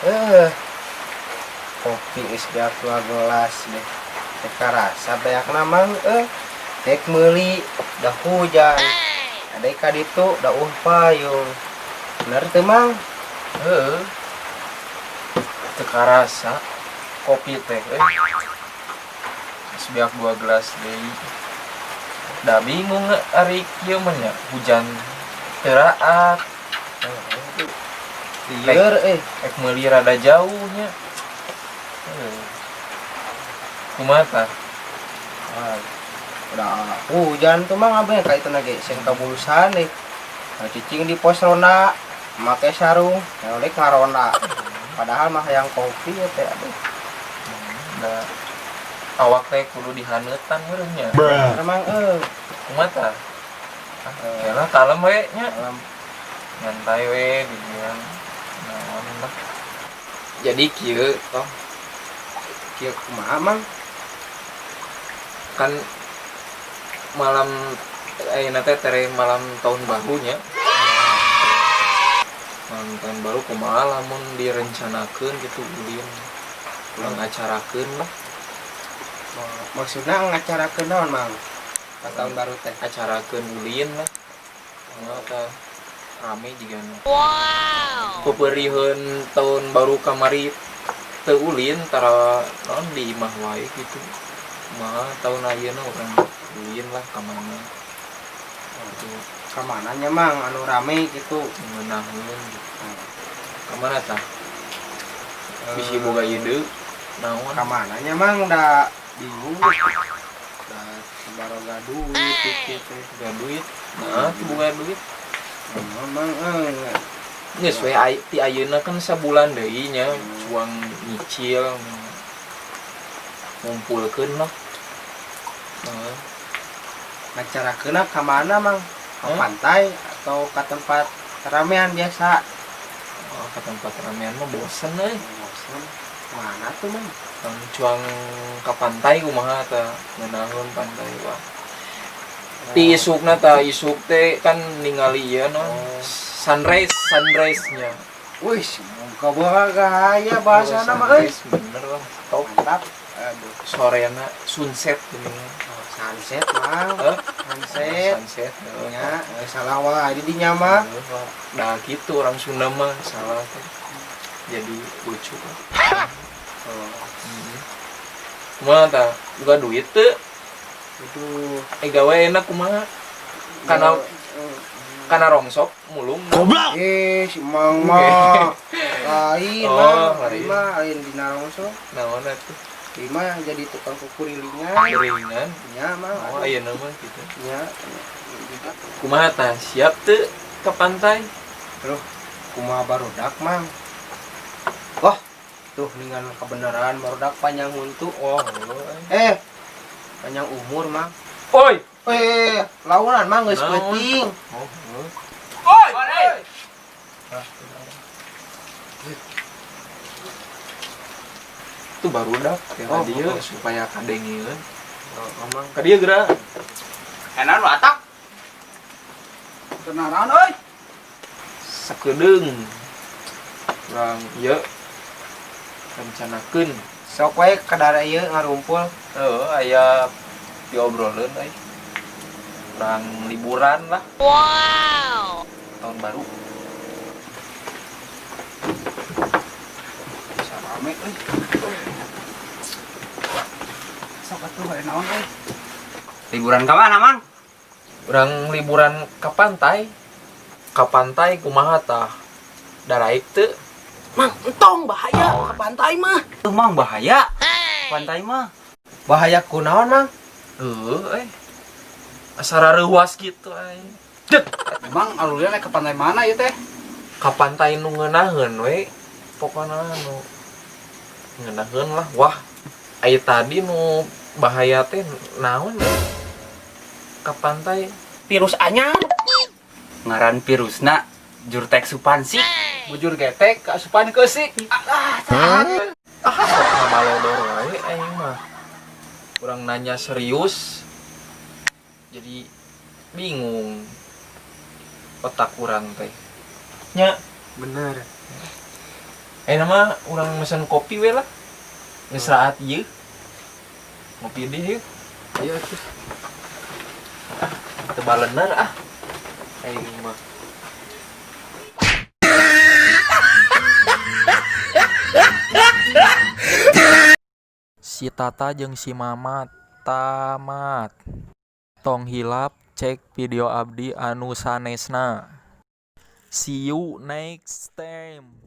Eh, kopi geus beak dua gelas deh. Teu karasa beakna, Mang, eh. Dek meuli da hujan. Ada ka ditu da payung. Bener teu, Mang? Heeh. Teu karasa kopi teh euy. Geus beak dua gelas deui. Da bingung ari kieu mah nya, hujan teu raat. Lieur eh. Ek meuli rada jauh nya. Heuh. Kumaha tah? Ah, udah hujan tuh, Mang, abah ka itu ge sieun kabulusan deh. Nah, cicing di pos ronda make sarung, nyolek ngaronda. Padahal mah hayang kopi ya teh, aduh. Da awak teh kudu dihaneutan meureun nya. Emang eh. Kumaha tah? Ah, kela kalem we nya. Kalem. Nyantai we di dieu. Naon lah. Jadi kieu toh. Kieu kumaha, Mang? Kan malam ayeuna teh tere malam tahun baru nya. Malam tahun baru kumaha lamun direncanakeun gitu ulin. Urang ngacarakeun lah. Maksudna ngacarakeun naon, Mang? Pas tahun baru teh. Acarakeun ulin lah. Kumaha tah, rame jiga nu. Wow. Peperiheun tahun baru kamari teu ulin, tara naon, di imah wae gitu. Kumaha tahun ayeuna urang ulin lah ka mana gitu. Ka mana nya, Mang, anu rame gitu? Ngeunaheun gitu. Ka mana tah? Bisi boga ide naon? Ka mana nya, Mang, da bingung. Da baroga duit gitu teh. Boga duit. Nah, teu boga duit. Oh, Mang eh. Geus we ti ayeuna kan sabulan deui nya, cuang nyicil, ngumpulkeun lah. Nah, Ngacarakeunna ka mana, Mang? Ka Hah? Pantai atau ka tempat ramean biasa? Oh, ke tempat ramean mah bosen euy. Bosen. Mana tuh, Mang? Tang cuang ka pantai kumaha tah, ngeunaheun pantai wah. Ti isukna tah, isuk teh kan ningali ieu naon? Oh. Sunrise, sunrise nya. Wih, muka boga gaya bahasana mah euy. Sunrise bener lah, top. Mantap. Aduh. Sorena sunset geuning. Oh, sunset, Mang. Hah? Sunset. Sunset. Heuh. Nya, eh, salah wae di dinya mah. Heuh, nah gitu orang Sunda mah salah teh. Jadi lucu. Oh, Kumaha tah? Boga duit teu? Aduh. Eh, gawe enak kumaha? Kana kana rongsok mulung. Eh, si Mang mah. Lain, Oh, Mang. lain. Lain mah, lain dina rongsok. Naon atuh? Ieu mah jadi tukang kukurilingan. Keringan. Nya, Mang. Oh, Aduh. ayeuna mah gitu. Nya. Kumaha tah? Siap teu ke pantai? Terus kumaha barudak, Mang? Wah, tuh dengan kebenaran barudak panjang huntu. Oh, Eh, panjang umur, Mang. Oi. Eh, launan, Mang, geus Naon? peuting. Oh, heuh. Oi! Ah, itu barudak ya Oh, dieu oh. supaya kadengeun. Oh, Mang. Ka dieu geura. Enak lu atak. Kenaran euy. Sakedeung. Urang ieu rencanakeun. Sok we kadara ieu ngarumpul. Heuh, aya diobroleun euy. Urang liburan lah. Wow. Tahun baru. Bisa rame euy. Sok atuh aya naon euy. Liburan ke mana, Mang? Urang liburan ke pantai. Ke pantai kumaha tah? Daraek teu? Mang, entong, bahaya ke pantai mah. Tuh, Mang, bahaya. Pantai mah. Bahaya kunaon, Mang? Heuh, euy. Asa rareuwas gitu aing. Det. Emang alurnya naik ke pantai mana ieu teh? Ka pantai nu ngeunaheun we. Pokona nu ngeunaheun lah. Wah, aya tadi nu bahaya teh naon ya? Ka pantai Virus anyar. Ngaran virusna jurtek supansi. Bujur getek asupan keusik. Ah, sok ngabalodor wae aing mah. Urang nanya serius. Jadi bingung otak urang teh nya. Bener. Eh, nama urang mesen kopi we lah, geus raat ieu, ngopi deh yuk. Ayo tuh. Teu balener ah aing mah. Si Tata jeung si Mamat tamat. Tong hilap cek video abdi anu sanesna. See you next time.